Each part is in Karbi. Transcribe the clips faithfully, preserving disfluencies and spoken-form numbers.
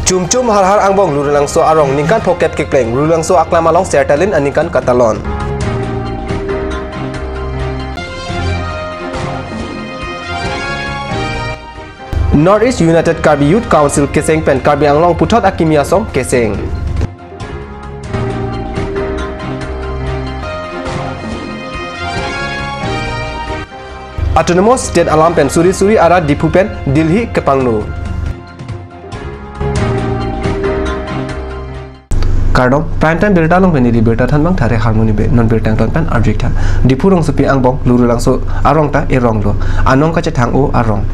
Chum chum har har angbong Lorulangso arong ningkan phokep kepleng, Lorulangso aklam along Sertalin aningkan katalon. North East United Karbi Youth Council keseng pen Karbi Anglong puthot akimi asong keseng. Autonomous State alam pen suri suri arat Diphu pen Delhi kepangno. Kardom, Prime Time Birta along pen neli birta thanbang Thare Harmoni Bey, non birta angton pen arjik tha. Diphu rongsopi angbong Lorulangso arong ta erong lo. Anong kachethang-o arong.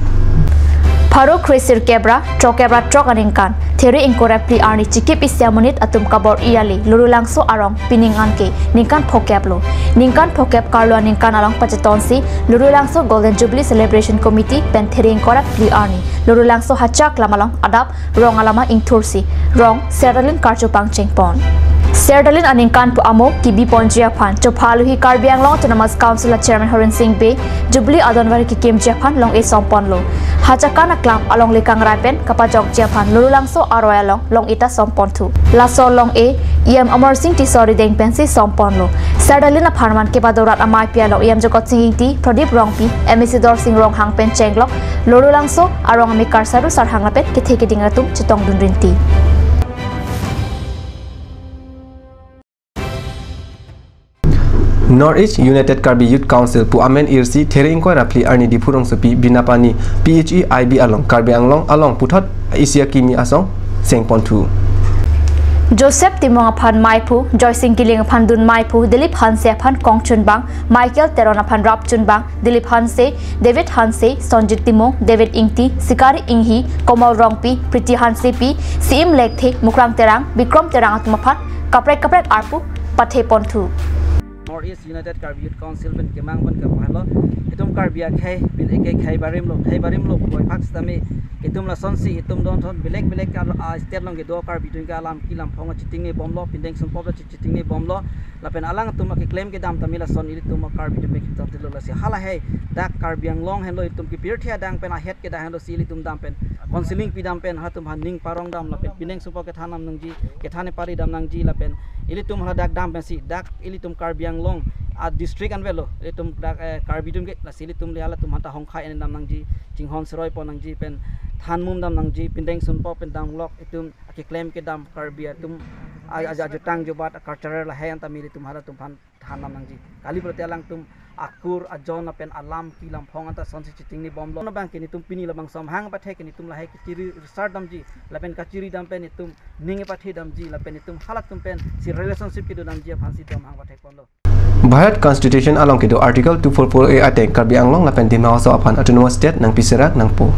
Pharo kre sirkep ra throkkep ra throk aningkan, there ingkoi ra phli arni chikip isi amonit atum kabor-i ale Lorulangso arong pining anke ningkan phokep lo. Ningkan phokep karlo aningkan along pachetonsi Lorulangso Golden Jubilee Celebration Committee pen there ingkoi ra phli arni Lorulangso hacha aklam along adap rong alama ingthursi rong Sertalin karcho pangcheng pon. Sertalin aningkan pu amo kebi ponji aphan chopha alohi Karbi Anglong Autonomous Council a Chairman Horen Sing Bey, Jubilee adonvari kekimji aphan long-e som ponlo. Hachakan aklam alongle kangrai pen kapajokji aphan Lorulangso aroi along long-e ta som ponthu. Laso long-e E M Amar Sing Tisso arideng pensi som ponlo. Sertalin apharman kepado rat amaipi along E M Jagat Sing Ingti, Pradip Rongpi, M A C Dorsing Ronghang pen chenglok Lorulangso arong amekar Saru Sarhang lapen kethe keding atum chetongdun rinti. North East United Karbi Youth Council pu amen irsi there ingkoi ra phli arni Diphu rongsopi Binapani P H E I B along Karbi Anglong along puthot isi akimi asong seng ponthu. Joseph Timung aphan maiphu, Joysing Killing aphan dun maiphu, Dilip Hanse aphan kongchunbang, Michael Teron aphan rapchunbang, Dilip Hanse, David Hanse, Sonjit Timung, David Ingti, Sikari Inghi, Komal Rongpi, Priti Hansepi, Siim Lekthe, Mukrang Terang, Bikrom Terang atum aphan kaprek kaprek arpu pathe ponthu. North East United Karbi Youth Council pen kemang pen kapahlo. Itum Karbi akhei, bil eke khei barim lo, khei barim lo, boi phak sitame. Itum lasonsi, itum don thon, bilek bilek ka, ah, state along kedo Karbi atum ke alam ki lam phong chitingne bomlo, pindeng sumpop chitingne bomlo. Lapen alang atum akeklem kedam tame lason ilitum Karbi atum ke kitam tilo lasi hala hei dak Karbi Anglong henlo itum kepirthe adang pen ahet kedang henlo si ilitum dam pen counseling pidam pen halatum aphan ning parong dam lapen pindeng sumpop kethan dam nangji, kethan pari dam nangji lapen ilitum hala dak dam pensi dak ilitum Karbi Anglong a district anvet lo ilitum dak, eh, Karbi atum ke lasi ilitum le halatum aphanta hongkhai en dam nangji, chinghon seroi pon nangji pen than mum dam nangji, pindeng sumpop pen damlok itum akeklem kedam Karbi atum a, a, ajutang jubat a cultural lahei an tame ilitum halatum aphan than dam nangji. Kali pulote alangtum akur ajon lapen alam ki lam phong anta sonsi chitingne bomlo. Nabang ke netum pini labangso amahang pathe ke netum lahei kachiri risar damji lapen kachiri dam pen netum ning pathe damji lapen netum halatum pensi relationship kedo damji aphansi itum amahang pathe ponlo. Bharat Constitution along kedo Article two four four A ateng Karbi Anglong lapen Dima Hasao aphan Autonomous State nangpi serak nangpo.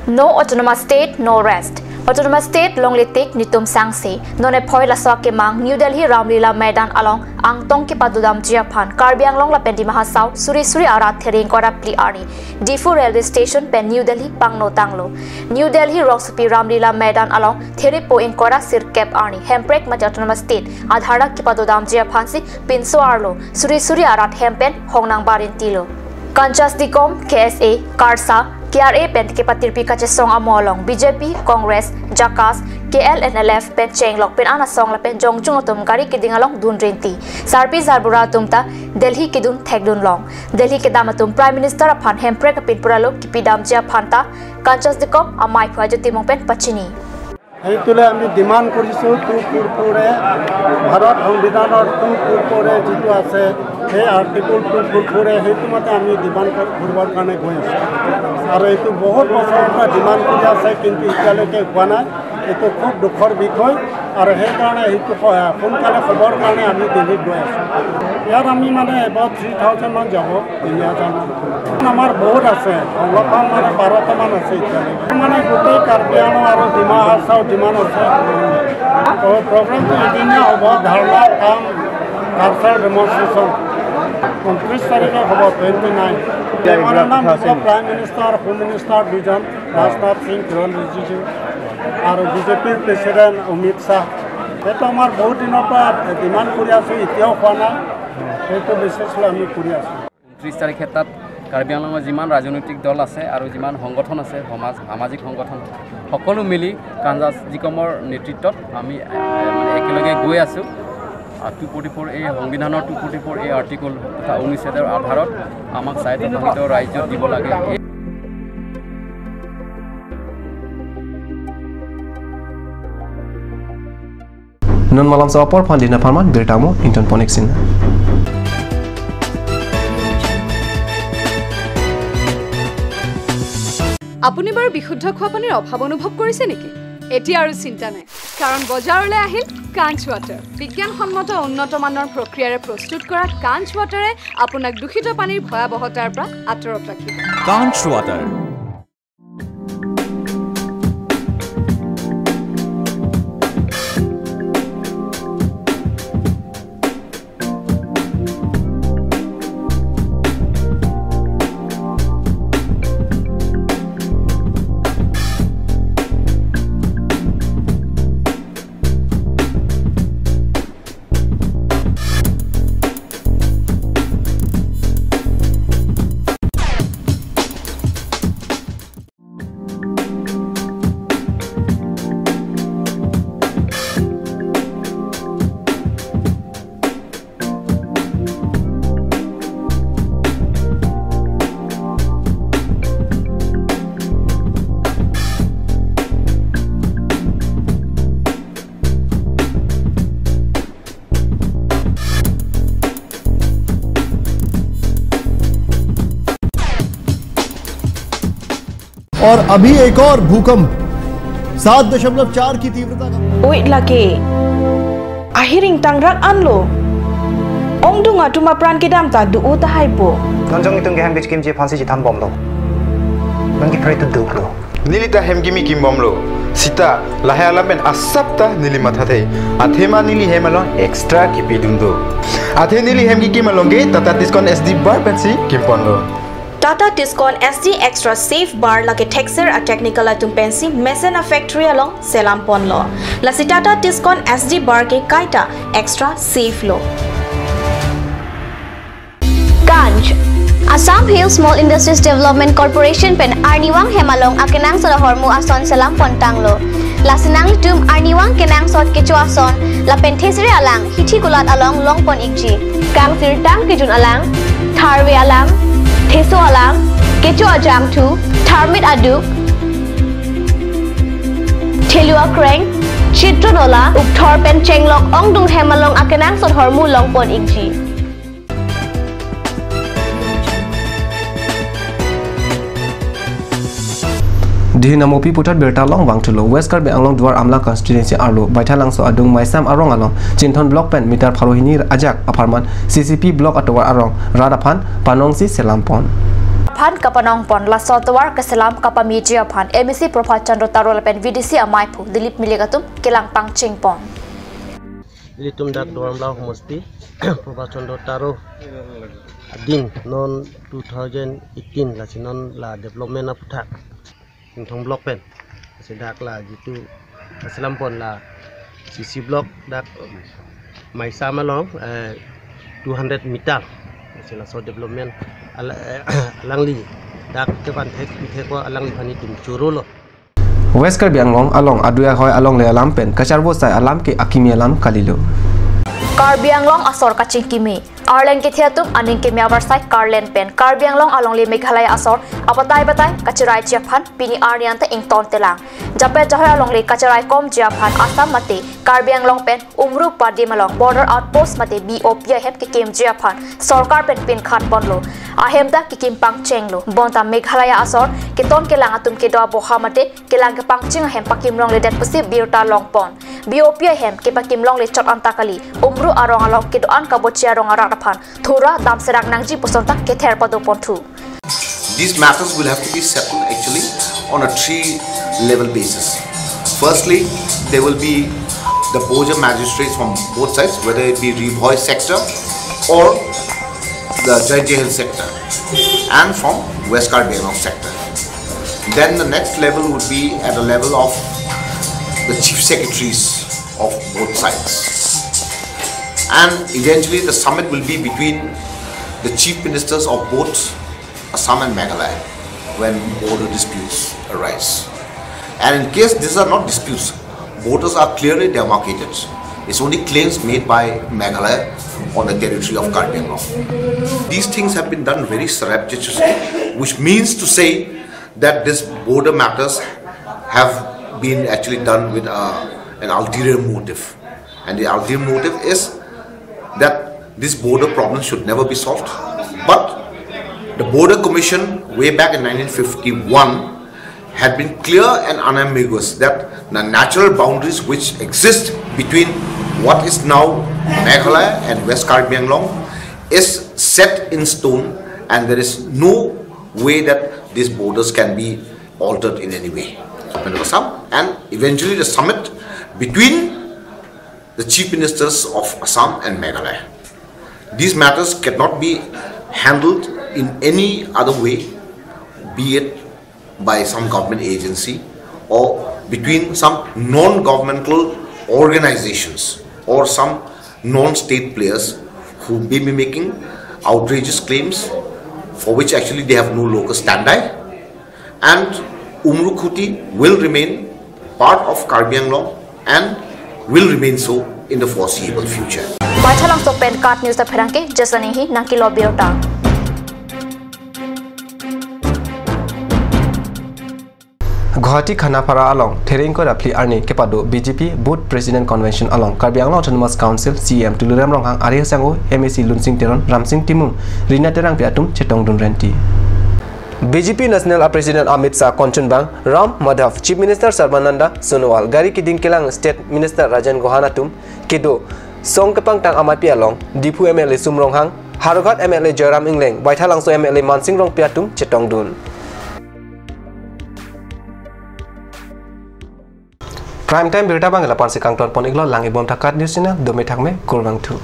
No Autonomous State, no rest. Autonomous State longle tik netum sangse. Non ephoi laso akemang New Delhi Ramlila Maidan along angtong kepado damji aphan Karbi Anglong lapen Dima Hasao suri suri arat there ingkoi ra phli arni Diphu Railway Station pen New Delhi pangno tanglo. New Delhi rongsopi Ramlila Maidan along there po ingkoi ra sirkep arni Hemprek mate Autonomous State adhara kepado damji aphansi pinso arlo suri suri arat hem pen hong nangbar intilo. Kanchas Dikom, K S A, KARSA, K R A pen kepatirpi kachesong amo along B J P, Congress, JACAS, K L N L F pen chenglok pen an asong lapen jongjung atum gari keding along dun rinti. Sarpi sarbura atum ta Delhi kedun thekdun long. Delhi kedam atum Prime Minister aphan Hemprek apin pura lo kipi damji aphanta Kanchas Dikom amei phu ajo timung pen pachini. সেইটো লৈ আমি ডিমাণ্ড কৰিছোঁ two four four এ, ভাৰত সংবিধানৰ two four four এ যিটো আছে, সেই article two four four এ, সেইটো মতে আমি ডিমাণ্ড কৰ-, কৰিবৰ কাৰণে গৈ আছোঁ। আৰু এইটো বহুত বছৰৰ পৰা ডিমাণ্ড কৰি আছে, কিন্তু এতিয়ালৈকে হোৱা নাই। এইটো খুব দুখৰ বিষয় আৰু সেইকাৰণে সেইটো স-, সোনকালে হ'বৰ কাৰণে আমি দিল্লীত গৈ আছোঁ। ইয়াত আমি মানে এবাউট থ্ৰী থাউজেণ্ড মান যাব। আমাৰ বহুত আছে, সংগঠন মানে বাৰটা মান আছে এতিয়ালৈকে। মানে গোটেই কাৰ্বি আংলং আৰু ডিমা হাছাও যিমান আছে, তো প্ৰগ্ৰামটো এদিনীয়া হ'ব, ধৰ্ণা, কাম, কালচাৰেল ডেমনষ্ট্ৰেশ্যন। ঊনত্ৰিছ তাৰিখে হ'ব, টুৱেণ্টি নাইন। মেমৰেণ্ডাম দিব প্ৰাইম মিনিষ্টাৰ, হোম মিনিষ্টাৰ দুজন, ৰাজনাথ সিং, কিৰণ ৰিজিজু আৰু বিজেপিৰ প্ৰেচিডেণ্ট অমিত শ্বাহ। সেইটো আমাৰ বহুত দিনৰ পৰা ডিমাণ্ড কৰি আছোঁ, এতিয়াও হোৱা নাই। সেইটো বেচিছ লৈ আমি কৰি আছোঁ। ঊনত্ৰিছ তাৰিখে তাত কাৰ্বি আংলঙৰ যিমান ৰাজনৈতিক দল আছে আৰু যিমান সংগঠন আছে, সমাজ, সামাজিক সংগঠন, সকলো মিলি কাঞ্জা জিকমৰ নেতৃত্বত আমি, এ, মানে একেলগে গৈ আছোঁ। আৰু টু ফৰ্টি ফ'ৰ, এই সংবিধানৰ টু ফৰ্টি ফ'ৰ এই আৰ্টিকল তথা অনুচ্ছেদৰ আধাৰত আমাক স্বায়ত্তশাসিত ৰাজ্য দিব লাগে। Non malam sa apor phan dina pharman birta mo ington ponik sin. আপুনি বাৰু বিশুদ্ধ খোৱা পানীৰ অভাৱ অনুভৱ কৰিছে নেকি? এতিয়া আৰু চিন্তা নাই, কাৰণ বজাৰলৈ আহিল কাঞ্চ ৱাটাৰ। বিজ্ঞানসন্মত উন্নত মানৰ প্ৰক্ৰিয়াৰে প্ৰস্তুত কৰা কাঞ্চ ৱাটাৰে আপোনাক দূষিত পানীৰ ভয়াৱহতাৰ পৰা আঁতৰত ৰাখিব। Kanch Water. और अभी एक और भूकंप सात दशमलव चार की तीव्रता का Oi lake. Ahiring tangrak anlo. Ongdung atum apran kedam ta du-u tahai po. Nonjong itum ke hem kechikimji aphansi chethan bomlo. Non kipre tu duklo. Neli ta hem kimi kim bomlo. Sita lahai alam pen asap ta neli mathathe. Athema neli hem along extra kipidun do. Athe neli hem kikim along ke Tata Tiscon S D bar pensi kimponlo. Tata Tiscon S D Extra Safe Bar lake thekser a technical atum pensi mesen a factory along selam ponlo. Lasi Tata Tiscon S D bar ke kaita extra safe lo. Kanch. Assam Hill Small Industries Development Corporation pen arnivang hem along akenangsot ahormu ason selam pontanglo. Lasi nanglitum arnivang kenangsot kecho ason lapen thesere alang hithi kulat along longpon ikji. Kangsirtang kejun alang, tharve alang, theso alang, kecho ajangthu, tharmit aduk, thelu akreng, chitro nola, ukthor pen chenglok ongdung hem along akenangsot ahormu longpon ikji. Dihinamopi puthot birta along vangthulo. West Karbi Anglong Duar Amla constituency arlo Baithalangso adung Maisam arong along Chinthon block pen meter pharo hini ajak apharman C C P block atovar arong rat aphan panongsi selam pon. Aphan kapanong pon laso atovar keselam kapameji aphan M A C Prabhat Chandra Taro lapen V D C amaiphu Dilip Milik atum kelang pangcheng pon. Ilitum dak Duar Amla homosti Prabhat Chandra Taro adin non two thousand eighteen lasi non la development aputhak Chinthon block pen. Lasi dak la jitu selam pon la C C block dak Maisam along, eh, two hundred meter. Lasi laso development ala-, eh, alangli dak kevan thek pi thek ko alangliphan itum choro lo. West Karbi Anglong along adui ahoi alongle alam pen kacharvo sai alam ke akimi alam kalilo. Karbi Anglong asor kachingkimi. Arleng kethe atum aning keme avarsai Karlen pen Karbi Anglong alongle Meghalaya asor abatai batai kacheraiche aphan pini arni anta ingtontelang. Jape jahoi alongle kacherai komji aphan Assam mate Karbi Anglong pen Umru Padim along border outpost mate B O P ahem kekimji aphan sorkar pen pinkhat ponlo. Ahem ta kekim pangchenglo. Bonta Meghalaya asor keton kelang atum kedo aboha mate kelang kepangcheng ahem pakim longledet pusi birta longpon. B O P ahem kepakim longle chot anta kali. Umru arong along kedo-an kabochi arong arat aphan thura damserak nangji puson ta kether pado ponthu. These matters will have to be settled actually on a three level basis. Firstly, there will be the Boja magistrates from both sides, whether it be Ri Bhoi sector or the Jaintia Hills sector, and from West Karbi Anglong sector. Then the next level would be at a level of the chief secretaries of both sides. And eventually, the summit will be between the chief ministers of both a Assam and Meghalaya when border disputes arise. And in case these are not disputes, borders are clearly demarcated. It's only claims made by Meghalaya on the territory of Karbi Anglong. These things have been done very surreptitiously, which means to say that these border matters have been actually done with uh, an ulterior motive. And the ulterior motive is that this border problem should never be solved. But the Border Commission, way back in nineteen fifty-one, had been clear and unambiguous that the natural boundaries which exist between what is now Meghalaya and West Karbi Anglong is set in stone, and there is no way that these borders can be altered in any way. And eventually, the summit between the chief ministers of Assam and Meghalaya. These matters cannot be handled in any other way, be it by some government agency or between some non-governmental organizations or some non-state players who may be making outrageous claims for which actually they have no locus standi. And Umrukhuti will remain part of Karbi Anglong and will remain so in the foreseeable future. Baithalangso pen KAT News ta pherangke, Jason Enghi nangkelo birta. Guwahati Khanapara along three ingkoi ra phli arni kepado B J P Booth President Convention along Karbi Anglong Autonomous Council C E M Tuliram Ronghang, ari asangho M A C Lunsing Teron, Ramsing Timung, Rina Terangpi atum chetongdun renti. B J P National a President Amit Shah konchunbang, Ram Madhav, Chief Minister Sarbananda Sonowal, gari keding kelang State Minister Rajen Gohan atum kedo song kepangtang amaipi along Diphu M L A Sum Ronghang, Howraghat M L A Joyram Engleng, Baithalangso M L A Mansing Rongpi atum chetongdun. Prime Time birta abang lapu-ansi kangton pon iklo, lang-ik bom tha KAT News Channel, dome thakme, kurvangthu.